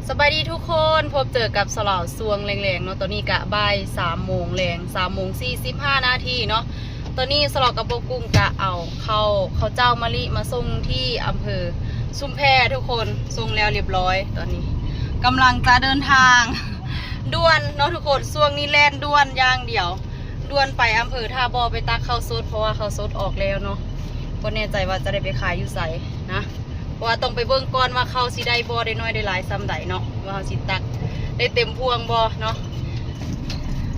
ສະບາຍດີທຸກຄົນ, ພົບເຈີກັບສາວລາວຊ່ວງແລງໆເນາະ. ຕອນນີ້ກະບ່າຍສາມໂມງແລງ, ສາມໂມງສີ່ສິບຫ້ານາທີເນາະ. ຕອນນີ້ສາວລາວກັບບໍ່ກຸ້ງກະເອົາເຂົ້າ ເຂົ້າເຈົ້າມະລິມາສົ່ງທີ່ອຳເພີຊຸມແພທຸກຄົນ, ສົ່ງແລ້ວລຽບລ້ອຍ. ຕອນນີ້ກຳລັງຈະເດີນທາງດ່ວນເນາະທຸກຄົນ, ຊ່ວງນີ້ແລ່ນດ່ວນຢ່າງດຽວ, ດ່ວນໄປອຳເພີທ່າບໍ່ ໄປຕັກເຂົ້າສົດ ເພາະວ່າເຂົ້າສົດອອກແລ້ວເນາະ. ບໍ່ແນ່ໃຈວ່າຈະໄດ້ໄປຂາຍຢູ່ໃສນະ. ເພາະວ່າຕ້ອງໄປເບິ່ງກ່ອນວ່າເຂົ້າຊິໄດ້ບໍ່ ໄດ້ໜ້ອຍໄດ້ຫຼາຍສ່ຳໃດເນາະ, ວ່າເຮົາຊິຕັກໄດ້ເຕັມພວງບໍ່ເນາະ.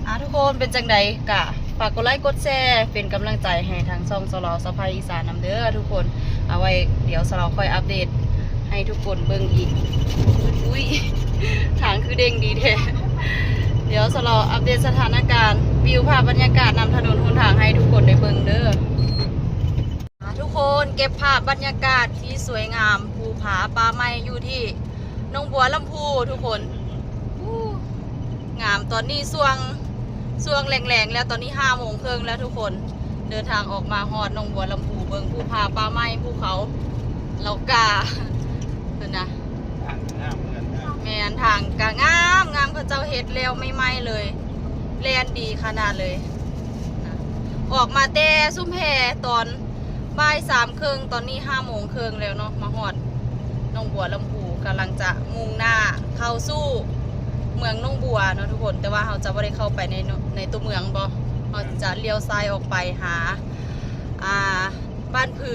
ອ່າ ທຸກຄົນເປັນຈັ່ງໃດກະຝາກກົດໄລກົດແຊ ເປັນກຳລັງໃຈໃຫ້ທາງຊ່ອງສາວລາວສະໃພ້ອີສານນຳເດີທຸກຄົນ. ເອົາໄວ້ດຽວສາວລາວຄ່ອຍອັບເດດໃຫ້ທຸກຄົນເບິ່ງອີກ. ອຸ້ຍ ທາງຄືເດັ່ງດີແທ້. ດຽວສາວລາວອັບເດດສະຖານະການວິວພາບບັນຍາກາດນຳຖະໜົນຫົນທາງໃຫ້ທຸກຄົນໄດ້ເບິ່ງເດີ. ອ່າ ທຸກຄົນເກັບພາບບັນຍາກາດທີ່ສວຍງາມ ພູຜາປ່າໄມ້ ຢູ່ທີ່ໜອງບົວລຳພູທຸກຄົນ. ອູ້ ງາມ. ຕອນນີ້ຊ່ວງ ຊ່ວງແລງໆແລ້ວ, ຕອນນີ້ຫ້າໂມງເຄິ່ງແລ້ວທຸກຄົນ. ເດີນທາງອອກມາຮອດໜອງບົວລຳພູ, ເບິ່ງພູຜາປ່າໄມ້ ພູເຂົາເຫຼົ່າກາ ເພິ່ນນະ. ແມ່ນ, ທາງກະງາມໆ ເຂົາເຈົ້າເຮັດແລ້ວໃໝ່ໆເລີຍ, ແລ່ນດີຂະໜາດເລີຍ. ອອກມາແຕ່ຊຸມແພຕອນບ່າຍສາມເຄິ່ງ, ຕອນນີ້ຫ້າໂມງເຄິ່ງແລ້ວເນາະ, ມາຮອດໜອງບົວລຳພູ, ກຳລັງຈະມຸ່ງໜ້າເຂົ້າສູ່ເມືອງໜອງບົວເນາະທຸກຄົນ. ແຕ່ວ່າເຮົາຈະບໍ່ໄດ້ເຂົ້າໄປໃນ ໃນຕົວເມືອງບໍ, ເຮົາຈະລ້ຽວຊ້າຍອອກໄປຫາ ອ່າ ບ້ານຜື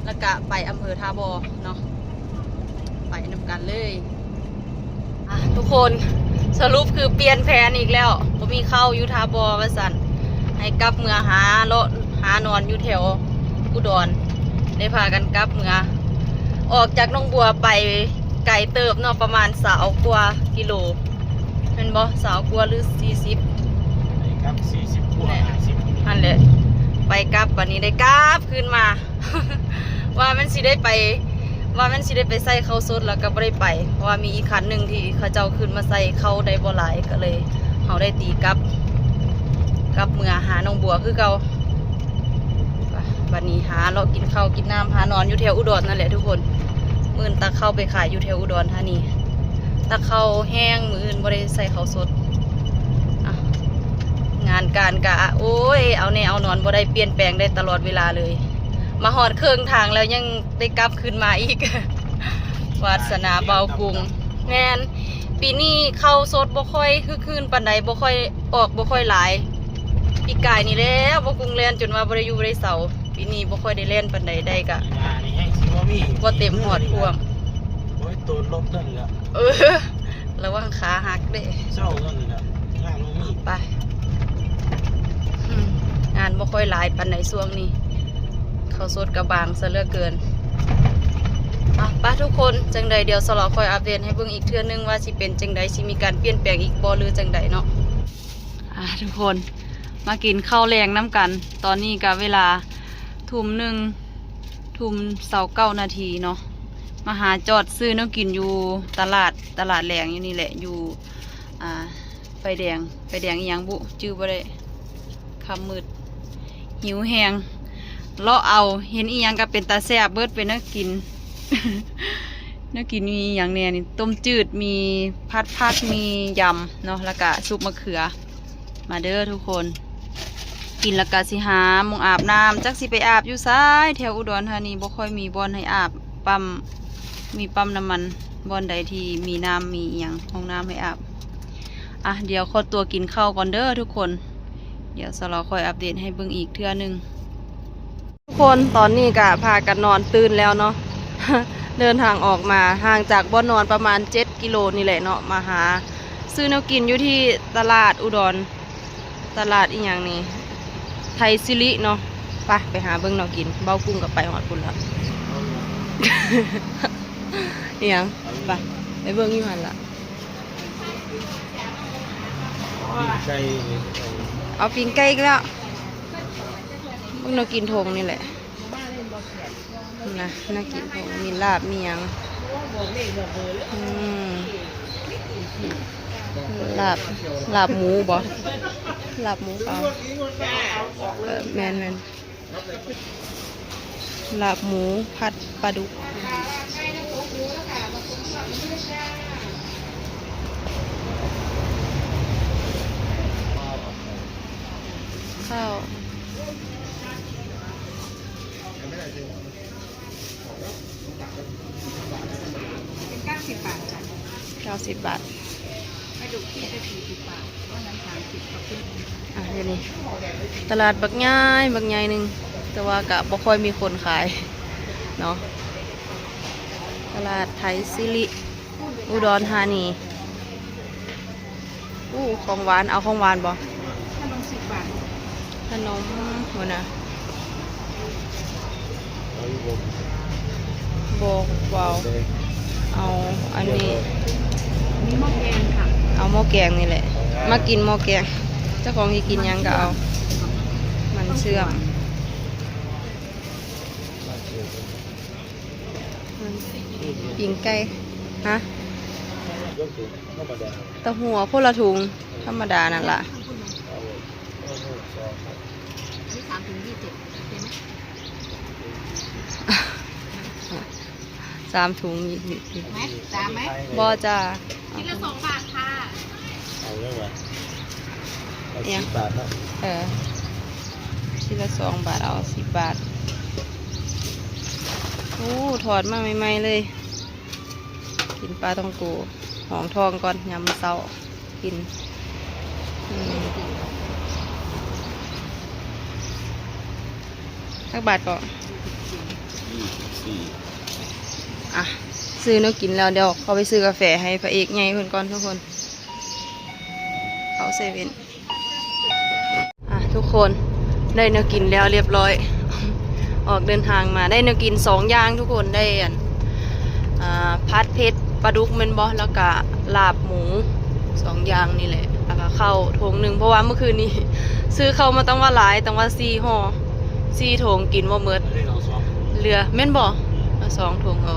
ແລ້ວກະໄປອຳເພີທ່າບໍ່ເນາະ, ໄປນຳກັນເລີຍ. ອ່ະ ທຸກຄົນ ສະຫຼຸບຄືປ່ຽນແຜນອີກແລ້ວ, ບໍ່ມີເຂົ້າຢູ່ທ່າບໍ່ວ່າຊັ້ນ, ໃຫ້ກັບເມືອຫາເລາະຫານອນຢູ່ແຖວອຸດອນ. ໄດ້ພາກັນກັບເມືອ, ອອກຈາກໜອງບົວໄປໄກເຕີບເນາະ, ປະມານຊາວກວ່າກິໂລ ແມ່ນບໍ່? ຊາວກວ່າ ຫຼື ສີ່ສິບ ໄປກັບ ສີ່ສິບກວ່າ ແມ່ນ ຫ້າສິບ ຫັ້ນແຫຼະ. ໄປກັບ ບັດນີ້ໄດ້ກັບຄືນມາ ວ່າແມ່ນຊິໄດ້ໄປ ວ່າແມ່ນຊິໄດ້ໄປໃສ່ເຂົ້າສົດ ແລ້ວກໍບໍ່ໄດ້ໄປ ເພາະວ່າມີອີກຄັນໜຶ່ງທີ່ເຂົາເຈົ້າຂຶ້ນມາໃສ່ເຂົ້າໄດ້ບໍ່ຫຼາຍ ກໍເລີຍເຮົາໄດ້ຕີກັບ ກັບເມືອຫາໜອງບົວຄືເກົ່າ. ບັດນີ້ຫາເລາະກິນເຂົ້າກິນນ້ຳ ຫານອນຢູ່ແຖວອຸດອນນັ້ນແຫຼະທຸກຄົນ. ມື້ອື່ນຕັກເຂົ້າໄປຂາຍຢູ່ແຖວອຸດອນທານີ, ຕັກເຂົ້າແຫ້ງ, ມື້ອື່ນບໍ່ໄດ້ໃສ່ເຂົ້າສົດ. ອ່ະ ງານການກະ ໂອ້ຍ ເອົາແນ່ເອົານອນບໍ່ໄດ້, ປ່ຽນແປງໄດ້ຕະຫຼອດເວລາເລີຍ. ມາຮອດເຄິ່ງທາງແລ້ວຍັງໄດ້ກັບຄືນມາອີກ. ວາດສະໜາບ່າວກຸ້ງ. ແມ່ນ, ປີນີ້ເຂົ້າສົດບໍ່ຄ່ອຍຄຶກຄື້ນປານໃດ, ບໍ່ຄ່ອຍອອກ ບໍ່ຄ່ອຍຫຼາຍ. ປີກາຍນີ້ແຫຼະ ບ່າວກຸ້ງແລ່ນຈົນວ່າບໍ່ໄດ້ຢູ່ບໍ່ໄດ້ເຊົາ. ປີນີ້ບໍ່ຄ່ອຍໄດ້ແລ່ນປານໃດ, ໄດ້ກະ ປີໜ້ານີ້ແຮງຊິບໍ່ມີ ບໍ່ເຕັມຮອດພວງ. ໂອ້ຍ ໂຕລົບນັ້ນແຫຼະ. ເອີ ລະວັງຂາຫັກເດ້. ເຊົານັ້ນແຫຼະ ງານບໍ່ມີ. ໄປ ອືມ ງານບໍ່ຄ່ອຍຫຼາຍປານໃດຊ່ວງນີ້, ເຂົ້າສົດກະບາງຊະເຫຼືອເກີນ. ອ່ະ ໄປທຸກຄົນ, ຈັ່ງໃດດຽວສາວລາວຄ່ອຍອັບເດດໃຫ້ເບິ່ງອີກເທື່ອໜຶ່ງວ່າຊິເປັນຈັ່ງໃດ, ຊິມີການປ່ຽນແປງອີກບໍ່ ຫຼື ຈັ່ງໃດເນາະ. ອ່າ ທຸກຄົນ ມາກິນເຂົ້າແລງນຳກັນ. ຕອນນີ້ກະເວລາທຸ່ມໜຶ່ງ ທຸ່ມຊາວເກົ້ານາທີເນາະ. ມາຫາຈອດຊື້ແນວກິນຢູ່ຕະຫຼາດ, ຕະຫຼາດແລງຢູ່ນີ້ແຫຼະ, ຢູ່ ອ່າ ໄຟແດງ, ໄຟແດງອີ່ຫຍັງບຸ ຈື່ບໍ່ໄດ້, ຄ່ຳມືດ ຫິວແຮງ. ເລາະເອົາ ເຫັນອີ່ຫຍັງກະເປັນຕາແຊບເບີດ, ເປັນແນວກິນ ແນວກິນມີອີ່ຫຍັງແດ່ນີ້, ຕົ້ມຈືດ, ມີຜັດຜັກ, ມີຢຳເນາະ, ແລ້ວກະຊຸບມະເຂືອ. ມາເດີທຸກຄົນ, ກິນແລ້ວກະຊິຫາໝ່ອງອາບນ້ຳ. ຈັກຊິໄປອາບຢູ່ໃສ, ແຖວອຸດອນທານີບໍ່ຄ່ອຍມີບ່ອນໃຫ້ອາບ, ປ້ຳ ມີປ້ຳນ້ຳມັນ, ບ່ອນໃດທີ່ມີນ້ຳ ມີອີ່ຫຍັງ ຫ້ອງນ້ຳໃຫ້ອາບ. ອ່ະ ດຽວຂໍຕົວກິນເຂົ້າກ່ອນເດີທຸກຄົນ, ດຽວສາວລາວຄ່ອຍອັບເດດໃຫ້ເບິ່ງອີກເທື່ອໜຶ່ງ. ທຸກຄົນ ຕອນນີ້ກະພາກັນນອນຕື່ນແລ້ວເນາະ. ເດີນທາງອອກມາຫ່າງຈາກບ່ອນນອນປະມານເຈັດກິໂລນີ້ແຫຼະເນາະ, ມາຫາຊື້ແນວກິນຢູ່ທີ່ຕະຫຼາດອຸດອນ, ຕະຫຼາດອີ່ຫຍັງນີ້ ໄທຊິລິເນາະ. ໄປ ໄປຫາເບິ່ງແນວກິນ, ເບົາກຸ້ງກໍໄປຮອດພຸ້ນແລ້ວ. ອີ່ຫຍັງ? ໄປ ໄປເບິ່ງຢູ່ຫັ້ນລະ. ປີ້ງໄກ່ ເອົາປີ້ງໄກ່ອີກແລ້ວ. ເບິ່ງແນວກິນຖົງນີ້ແຫຼະ. ນະ ໜ້າກິນ ມີລາບ ມີຫຍັງ ອືມ ລາບ ລາບໝູບໍ? ລາບໝູເປົ່າ ເອີ ແມ່ນໆ ລາບໝູຜັດປາດຸກ. ເກົ້າສິບບາດ. ປາດຸກຂີດລະສີ່ສິບບາດ ເທົ່ານັ້ນສາມສິບ ຂອບຄຸນ. ອ່ະ ຢູ່ນີ້ຕະຫຼາດບັກໃຫຍ່ ບັກໃຫຍ່ໜຶ່ງ ແຕ່ວ່າກະບໍ່ຄ່ອຍມີຄົນຂາຍເນາະ. ຕະຫຼາດໄທສິລິ ອຸດອນທານີ. ໂອ້ ຂອງຫວານ ເອົາຂອງຫວານບໍ່? ຂະໜົມສິບບາດ. ຂະໜົມ ໂຫນະ ເອົາຢູ່ບໍ່? ບໍ່ ບໍ່ເອົາ. ເອົາອັນນີ້ ມີໝໍ້ແກງຄ່ະ. ເອົາໝໍ້ແກງນີ້ແຫຼະ ເອົາ ມາກິນໝໍ້ແກງ. ເຈົ້າຂອງຊິກິນຫຍັງກໍເອົາ. ມັນເຊື່ອມ ປີ້ງໄກ່. ຮະ? ເຕົ້າຫູ້ຄົນລະຖົງ ທຳມະດານັ້ນລະ. ອັນນີ້ສາມຖົງຊາວ ໂອເຄໄໝ? ສາມຖົງນີ້ ໄໝ? ຕາມໄໝ? ບໍ່ຈ້າ. ຊິລະສອງບາດຄ່ະ. ເອົາເລີຍຫວາ? ເອົາ ເອີ ສິບບາດເນາະ. ເອີ ຊິລະສອງບາດ ເອົາສິບບາດ. ໂອ້ ທອດມາໃໝ່ໆເລີຍ. ກິນປາທ່ອງໂກ ຫ້ອງທ້ອງກ່ອນ ຍາມມື້ເຊົ້າກິນ. ອືມ ຈັກບາດເກາະ? ອ່ະ ຊື້ແນວກິນແລ້ວ ດຽວເຂົ້າໄປຊື້ກາແຟໃຫ້ພະເອກໃຫຍ່ເພິ່ນກ່ອນທຸກຄົນ. ເຂົ້າເຊເວັ່ນ. ອ່ະ ທຸກຄົນ ໄດ້ແນວກິນແລ້ວລຽບຮ້ອຍ ອອກເດີນທາງມາ ໄດ້ແນວກິນສອງຢ່າງທຸກຄົນ. ໄດ້ອັນ ອ່າ ຜັດເຜັດປາດຸກແມ່ນບໍ່ ແລ້ວກະລາບໝູ ສອງຢ່າງນີ້ແຫຼະ ແລ້ວກະເຂົ້າຖົງໜຶ່ງ ເພາະວ່າມື້ຄືນນີ້ຊື້ເຂົ້າມາຕັ້ງວ່າຫຼາຍ ຕັ້ງວ່າສີ່ຫໍ່ ສີ່ຖົງ ກິນບໍ່ໝົດ ເຫຼືອແມ່ນບໍ່? ເອົາສອງຖົງ. ອໍ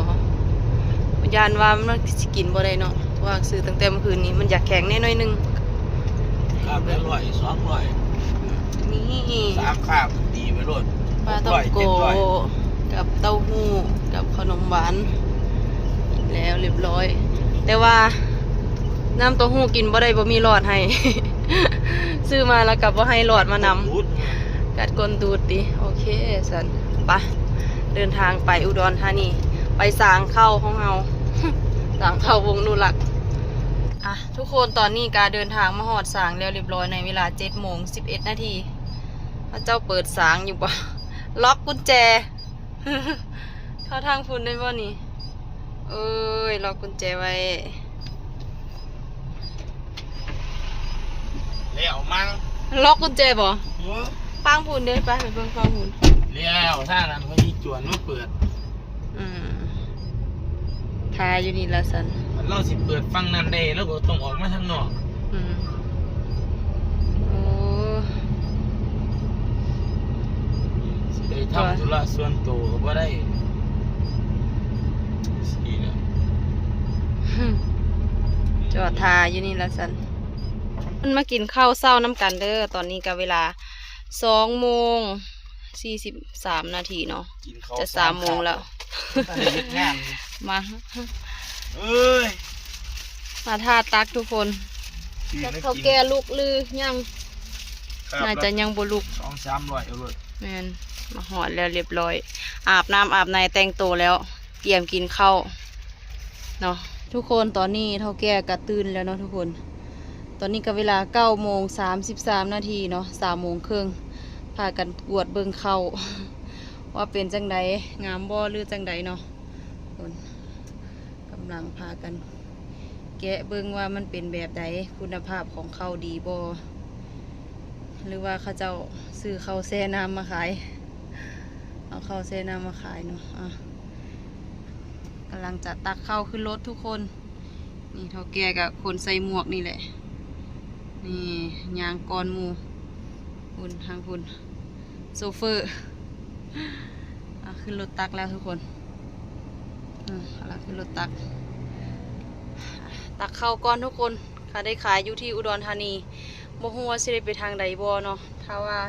ຢ້ານວ່າມັນຊິກິນບໍ່ໄດ້ເນາະ ເພາະວ່າຊື້ຕັ້ງແຕ່ມື້ຄືນນີ້ ມັນຢາກແຂງແດ່ໜ້ອຍໜຶ່ງ. ຄາບລະຮ້ອຍ ສອງຮ້ອຍ ນີ້ ສາມຄາບ ຕີໄປໂລດ ປາທ່ອງໂກ ຫົກຮ້ອຍ ເຈັດຮ້ອຍ ກັບເຕົ້າຫູ້ ກັບຂະໜົມຫວານ ກິນແລ້ວລຽບຮ້ອຍ. ແຕ່ວ່ານ້ຳເຕົ້າຫູ້ກິນບໍ່ໄດ້ ບໍ່ມີຫຼອດໃຫ້ ຊື້ມາແລ້ວກໍບໍ່ໃຫ້ຫຼອດມານຳ ກັດກົ້ນຕູດຕິ. ໂອເຄ ຊັ້ນ ໄປ ເດີນທາງໄປອຸດອນທານີ ໄປສາງເຂົ້າຂອງເຮົາ ສາງເຂົ້າວົງອະນຸລັກ. ອ່ະ ທຸກຄົນ ຕອນນີ້ກະເດີນທາງມາຮອດສາງແລ້ວລຽບຮ້ອຍ ໃນເວລາເຈັດໂມງສິບເອັດນາທີ. ເຂົາເຈົ້າເປີດສາງຢູ່ບໍ່? ລັອກກຸນແຈ ເຂົ້າທາງພຸ້ນໄດ້ບໍ່ນີ້? ເອີຍ ລັອກກຸນແຈໄວ້. ແລ້ວມັງ ລັອກກຸນແຈບໍ່? ເອີ ຟັງພຸ້ນເດ້ ໄປ ໄປເບິ່ງຟັງພຸ້ນ. ແລ້ວທາງນັ້ນເຂົາຊິຈວນມາເປີດ. ອືມ ຖ້າຢູ່ນີ້ລະຊັ້ນ. ລາວຊິເປີດຝັ່ງນັ້ນໄດ້ ລາວກໍຕ້ອງອອກມາທາງນອກ. ອືມ ໂອ້ ຊິໄດ້ທຳທຸລະສ່ວນໂຕກໍບໍ່ໄດ້. ຊິແລ້ວ ຈອດຖ້າຢູ່ນີ້ລະຊັ້ນ. ເພິ່ນມາກິນເຂົ້າເຊົ້ານຳກັນເດີ. ຕອນນີ້ກໍເວລາສອງໂມງສີ່ສິບສາມນາທີເນາະ ຈະສາມໂມງແລ້ວ. ມາ ເອີຍ ມາຖ້າຕັກທຸກຄົນ. ຈັກເຖົ້າແກ່ລຸກຫຼືຍັງ? ໜ້າຈະຍັງບໍ່ລຸກ. ສອງສາມຮ້ອຍເອົາໂລດ. ແມ່ນ ມາຮອດແລ້ວລຽບຮ້ອຍ ອາບນ້ຳອາບໃນ ແຕ່ງໂຕແລ້ວ ກຽມກິນເຂົ້າເນາະ. ທຸກຄົນ ຕອນນີ້ເຖົ້າແກ່ກະຕື່ນແລ້ວເນາະທຸກຄົນ. ຕອນນີ້ກະເວລາເກົ້າໂມງສາມສິບສາມນາທີເນາະ ສາມໂມງເຄິ່ງ. ພາກັນກວດເບິ່ງເຂົ້າວ່າເປັນຈັ່ງໃດ ງາມບໍ່ ຫຼືຈັ່ງໃດເນາະ. ຄົນກຳລັງພາກັນແກະເບິ່ງວ່າມັນເປັນແບບໃດ ຄຸນນະພາບຂອງເຂົ້າດີບໍ່ ຫຼືວ່າເຂົາເຈົ້າຊື້ເຂົ້າແຊ່ນ້ຳມາຂາຍ ເອົາເຂົ້າແຊ່ນ້ຳມາຂາຍເນາະ. ອ່ະ ກຳລັງຈະຕັກເຂົ້າຂຶ້ນລົດທຸກຄົນ. ນີ້ເຖົ້າແກ່ກໍຄົນໃສ່ໝວກນີ້ແຫຼະ ນີ້ຍ່າງກ່ອນໝູ່ ພຸ້ນ ທາງພຸ້ນ ໂຊເຟີ. ອ່ະ ຂຶ້ນລົດຕັກແລ້ວທຸກຄົນ. ອືມ ເອົາລະ ຂຶ້ນລົດຕັກ ຕັກເຂົ້າກ່ອນທຸກຄົນ. ກະໄດ້ຂາຍຢູ່ທີ່ອຸດອນທານີ ບໍ່ຮູ້ວ່າຊິໄດ້ໄປທາງໃດບໍ່ເນາະ. ຖ້າວ່າ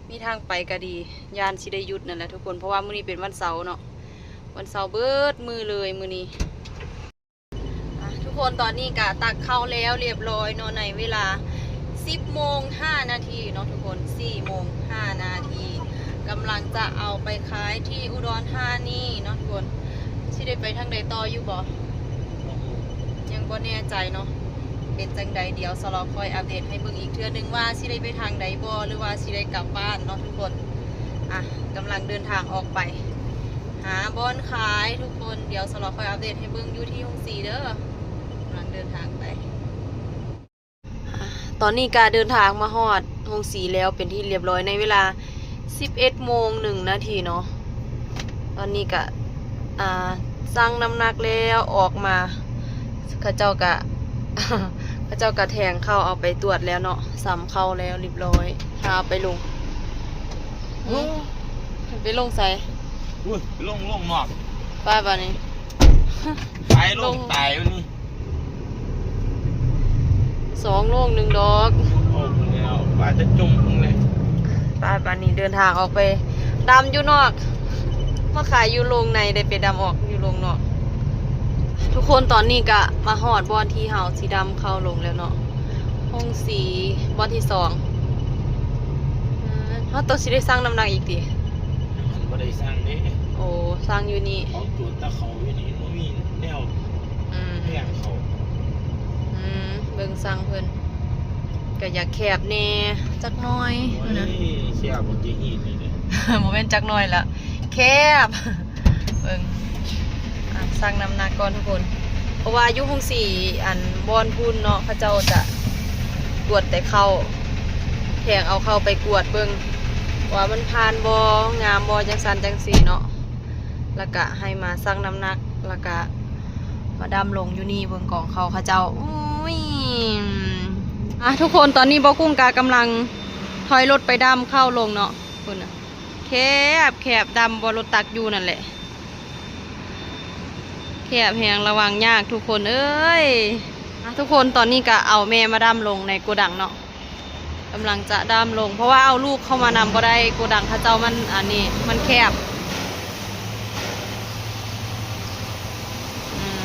ມີທາງໄປກະດີ ຢ້ານຊິໄດ້ຢຸດນັ້ນແຫຼະທຸກຄົນ ເພາະວ່າມື້ນີ້ເປັນວັນເສົາເນາະ ວັນເສົາເບິດມື້ເລີຍມື້ນີ້. ອ່ະ ທຸກຄົນ ຕອນນີ້ກະຕັກເຂົ້າແລ້ວລຽບຮ້ອຍເນາະ ໃນເວລາສິບໂມງຫ້ານາທີເນາະທຸກຄົນ ສີ່ໂມງຫ້ານາທີ. ກຳລັງຈະເອົາໄປຂາຍທີ່ອຸດອນທານີເນາະທຸກຄົນ. ຊິໄດ້ໄປທາງໃດຕໍ່ຢູ່ບໍ່? ບໍ່ຮູ້ ບໍ່ແນ່ໃຈເນາະ ເປັນຈັ່ງໃດ ດຽວສະຫຼອງຄ່ອຍອັບເດດໃຫ້ເບິ່ງອີກເທື່ອໜຶ່ງວ່າຊິໄດ້ໄປທາງໃດບໍ່ ຫຼືວ່າຊິໄດ້ກັບບ້ານເນາະທຸກຄົນ. ອ່ະ ກຳລັງເດີນທາງອອກໄປຫາບ່ອນຂາຍທຸກຄົນ. ດຽວສະຫຼອງຄ່ອຍອັບເດດໃຫ້ເບິ່ງຢູ່ທີ່ໂຮງສີເດີ. ກຳລັງເດີນທາງໄປ. ຕອນນີ້ກະເດີນທາງມາຮອດໂຮງສີແລ້ວເປັນທີ່ລຽບຮ້ອຍ ໃນເວລາສິບເອັດໂມງໜຶ່ງນາທີເນາະ. ຕອນນີ້ກະ ອ່າ ຊັ່ງນ້ຳໜັກແລ້ວອອກມາ ເຂົາເຈົ້າກະ ເຂົາເຈົ້າກະແທງເຂົ້າເອົາໄປກວດແລ້ວເນາະ ຊຳເຂົ້າແລ້ວລຽບຮ້ອຍ ຖ້າເອົາໄປລົງ. ໂອ້ ໄປລົງໃສ? ອຸ້ຍ ໄປລົງ ລົງນອກ ໄປບາດນີ້ ໄປລົງ ລົງ ຕາຍບາດນີ້. ສອງໂລງໜຶ່ງດອກ ໂອ້ ແລ້ວວ່າຈະຈົມລົງເລີຍ. ໄປບາດນີ້ເດີນທາງອອກໄປດຳຢູ່ນອກ ມາຂາຍຢູ່ໂລງໃນ ໄດ້ໄປດຳອອກຢູ່ໂລງນອກ. ທຸກຄົນ ຕອນນີ້ກະມາຮອດບ່ອນທີ່ເຮົາຊິດຳເຂົ້າລົງແລ້ວເນາະ ໂຮງສີບ່ອນທີສອງ. ເຮົາຕ້ອງຊິໄດ້ຊັ່ງນ້ຳໜັກອີກຕິ? ມັນບໍ່ໄດ້ຊັ່ງເດ້. ໂອ້ ຊັ່ງຢູ່ນີ້ ເຂົາກວດແຕ່ເຂົ້າຢູ່ນີ້ ບໍ່ມີແນວ ອືມ ແພງເຂົ້າ. ອືມ ເບິ່ງຊ່າງເພິ່ນກະຢາກແຄບແດ່ຈັກໜ້ອຍ. ໂອ້ຍ ນະ ແຄບບໍ່ຈະຮີດນີ້ເດ້ ບໍ່ແມ່ນຈັກໜ້ອຍລະ ແຄບ. ເບິ່ງ ອ່ະ ຊັ່ງນ້ຳໜັກກ່ອນທຸກຄົນ ເພາະວ່າຢູ່ໂຮງສີ ອັນ ບ່ອນພຸ້ນເນາະ ເຂົາເຈົ້າຈະກວດແຕ່ເຂົ້າ ແທງເອົາເຂົ້າໄປກວດເບິ່ງວ່າມັນຜ່ານບໍ່ ງາມບໍ່ ຈັ່ງຊັ້ນຈັ່ງຊີ້ເນາະ. ແລ້ວກະໃຫ້ມາຊັ່ງນ້ຳໜັກ ແລ້ວກະມາດຳລົງຢູ່ນີ້ເບິ່ງກອງເຂົ້າເຂົາເຈົ້າ. ໂອ້ຍ ອ່ະ ທຸກຄົນ ຕອນນີ້ບໍ່ກຸ້ງກະກຳລັງຖອຍລົດໄປດຳເຂົ້າລົງເນາະ. ພຸ້ນນະ ແຄບ ແຄບ ດຳບ່ອນລົດຕັກຢູ່ນັ້ນແຫຼະ ແຄບແຮງ ລະວັງຍາກທຸກຄົນເອີຍ. ອ່ະ ທຸກຄົນ ຕອນນີ້ກະເອົາແມ່ມາດຳລົງໃນໂກດັງເນາະ ກຳລັງຈະດຳລົງ ເພາະວ່າເອົາລູກເຂົ້າມານຳບໍ່ໄດ້ ໂກດັງເຂົາເຈົ້າມັນ ອັນນີ້ ມັນແຄບ. ອືມ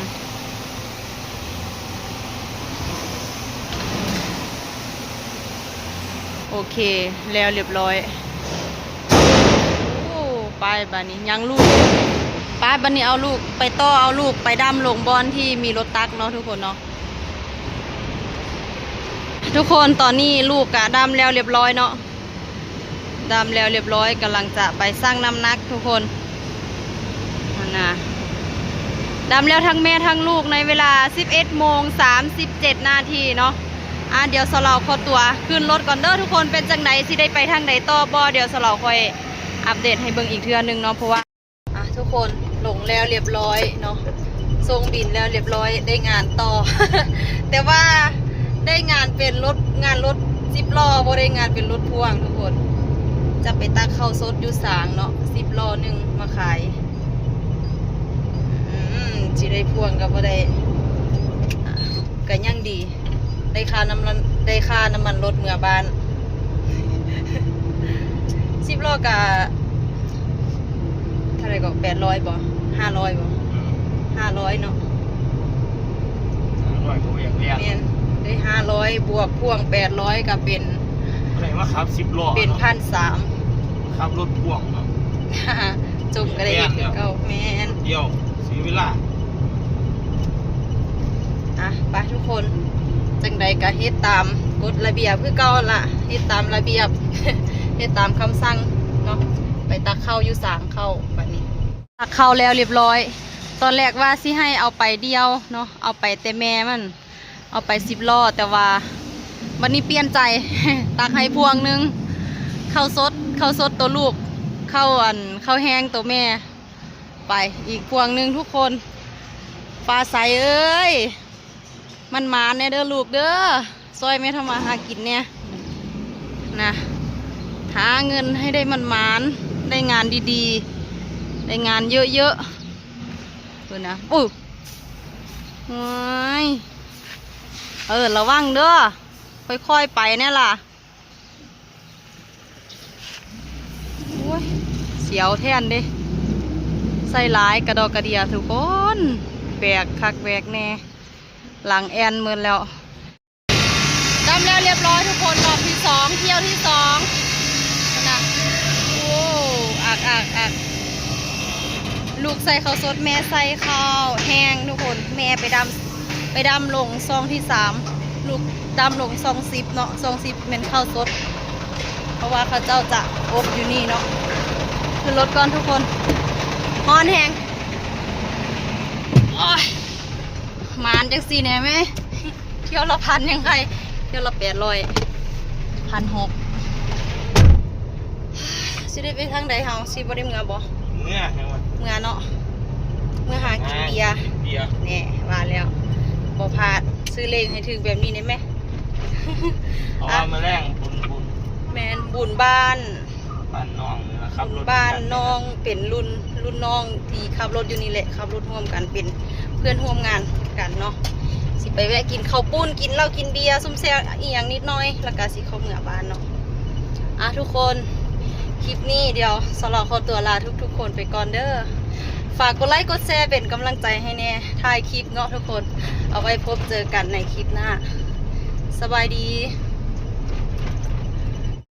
ໂອເຄ ແລ້ວລຽບຮ້ອຍ. ໂອ້ ໄປບາດນີ້ຍັງລູກ ໄປບາດນີ້ເອົາລູກໄປຕໍ່ ເອົາລູກໄປດຳລົງບ່ອນທີ່ມີລົດຕັກເນາະທຸກຄົນເນາະ. ທຸກຄົນ ຕອນນີ້ລູກກະດຳແລ້ວລຽບຮ້ອຍເນາະ ດຳແລ້ວລຽບຮ້ອຍ ກຳລັງຈະໄປຊັ່ງນ້ຳໜັກທຸກຄົນ. ຫັ້ນນະ ດຳແລ້ວທັງແມ່ທັງລູກໃນເວລາສິບເອັດໂມງສາມສິບເຈັດນາທີເນາະ. ອ່າ ດຽວສາວລາວຂໍຕົວຂຶ້ນລົດກ່ອນເດີທຸກຄົນ ເປັນຈັ່ງໃດ ຊິໄດ້ໄປທາງໃດຕໍ່ບໍ່ ດຽວສາວລາວຄ່ອຍອັບເດດໃຫ້ເບິ່ງອີກເທື່ອໜຶ່ງເນາະ ເພາະວ່າ ອ່ະ ທຸກຄົນ ລົງແລ້ວລຽບຮ້ອຍເນາະ ສົ່ງບິນແລ້ວລຽບຮ້ອຍ ໄດ້ງານຕໍ່ ແຕ່ວ່າໄດ້ງານເປັນລົດ ງານລົດສິບລໍ້ ບໍ່ໄດ້ງານເປັນລົດພ່ວງທຸກຄົນ. ຈະໄປຕັກເຂົ້າສົດຢູ່ສາງເນາະ ສິບລໍ້ໜຶ່ງມາຂາຍ. ອືມ ຊິໄດ້ພ່ວງກໍບໍ່ໄດ້ ອ່ະ ກໍຍັງດີ ໄດ້ຄ່ານ້ຳມັນ ໄດ້ຄ່ານ້ຳມັນລົດເມືອບ້ານ. ສິບລໍ້ກະເທົ່າໃດກໍ ແປດຮ້ອຍບໍ່ ຫ້າຮ້ອຍບໍ່ ເອີ ຫ້າຮ້ອຍເນາະ ຫ້າຮ້ອຍກໍບໍ່ຢາກແລ່ນ ແມ່ນ ໄດ້ຫ້າຮ້ອຍ ບວກພ່ວງແປດຮ້ອຍ ກໍເປັນ ໄດ້ມາຂັບສິບລໍ້ ເປັນ ເນາະ ພັນສາມ ຂັບລົດພ່ວງເນາະ ຈົມກໍໄດ້ເຮັດຄືເກົ່າ ແມ່ນ ດຽວ ເສຍເວລາ. ອ່ະ ໄປທຸກຄົນ ຈັ່ງໃດກໍເຮັດຕາມກົດລະບຽບຄືເກົ່າລະ ເຮັດຕາມລະບຽບ ເຮັດຕາມຄຳສັ່ງເນາະ. ໄປຕັກເຂົ້າຢູ່ສາງເຂົ້າ ບັດນີ້ຕັກເຂົ້າແລ້ວລຽບຮ້ອຍ. ຕອນແລກວ່າຊິໃຫ້ເອົາໄປດ່ຽວເນາະ ເອົາໄປແຕ່ແມ່ມັນ ເອົາໄປສິບລໍ້ ແຕ່ວ່າບັດນີ້ປ່ຽນໃຈ ຕັກໃຫ້ພ່ວງໜຶ່ງ ເຂົ້າສົດ ເຂົ້າສົດໂຕລູກ ເຂົ້າ ອັນ ເຂົ້າແຮງໂຕແມ່. ໄປອີກພ່ວງໜຶ່ງທຸກຄົນ. ຟ້າໃສເອີຍ ໝານໆແດ່ເດີລູກເດີ ຊ່ອຍແມ່ທຳມາຫາກິນແດ່ນະ ຫາເງິນໃຫ້ໄດ້ໝານໆ ໄດ້ງານດີໆ ໄດ້ງານເຍີະໆ ເພິ່ນນະ. ໂອ້ ໂອ້ຍ ເອີ ລະວັງເດີ ຄ່ອຍໆໄປແດ່ລະ. ໂອ້ຍ ສຽວແທ້ເດ້ ໃສ່ຫຼາຍກະດອກກະເດຍທຸກຄົນ ແບກຄັກແບກແນ່ ຫຼັງແອ່ນໝົດແລ້ວ. ດຳແລ້ວລຽບຮ້ອຍທຸກຄົນ ຮອບທີສອງ ທ່ຽວທີສອງນະ. ໂອ້ ອັກໆໆ ລູກໃສ່ເຂົ້າສົດ ແມ່ໃສ່ເຂົ້າແຮງທຸກຄົນ ແມ່ໄປດຳ ໄປດຳລົງຊ່ອງທີສາມ ລູກດຳລົງຊ່ອງສິບເນາະ ຊ່ອງສິບແມ່ນເຂົ້າສົດ ເພາະວ່າເຂົາເຈົ້າຈະອົບຢູ່ນີ້ເນາະ. ຂຶ້ນລົດກ່ອນທຸກຄົນ ຮ້ອນແຮງ ໂອ້ຍ ໝານຈັ່ງຊີ້ແດ່ແມ້. ຖ້ຽວລະພັນຍັງໄຄ ຖ້ຽວລະແປດຮ້ອຍ ພັນຫົກ ຊິໄດ້ໄປທາງໃດເຮົາ ຊິບໍ່ໄດ້ເມືອບໍ່? ເມືອຫຍັງວະ? ເມືອເນາະ ເມືອຫາກິນເບຍ ກິນເບຍ ແນ່ ວ່າແລ້ວ ບໍ່ພາດ ຊື້ເລກໃຫ້ຖືກແບບນີ້ໄດ້ແມ? ເພາະວ່າມື້ແລງບຸນ ບຸນ ແມ່ນ ບຸນບ້ານ ບ້ານນ້ອງນີ້ລະ ຂັບລົດ ບຸນບ້ານນ້ອງ ເປັນລຸ້ນ ລຸ້ນນ້ອງທີ່ຂັບລົດຢູ່ນີ້ແຫຼະ ຂັບລົດຮ່ວມກັນ ເປັນເພື່ອນຮ່ວມງານກັນເນາະ. ຊິໄປແວະກິນເຂົ້າປຸ້ນ ກິນເຫຼົ້າ ກິນເບຍ ຊຸມແຊວອີ່ຫຍັງນິດໜ້ອຍ ແລ້ວກະຊິເຂົ້າເມືອບ້ານເນາະ. ອ່ະ ທຸກຄົນ ຄລິບນີ້ດຽວສາວລາວຂໍຕົວລາທຸກໆຄົນໄປກ່ອນເດີ. ຝາກກົດໄລກົດແຊເປັນກຳລັງໃຈໃຫ້ແນ່ ຖ່າຍຄລິບເນາະທຸກຄົນ. ເອົາໄວ້ພົບເຈີກັນໃນຄລິບໜ້າ. ສະບາຍດີ.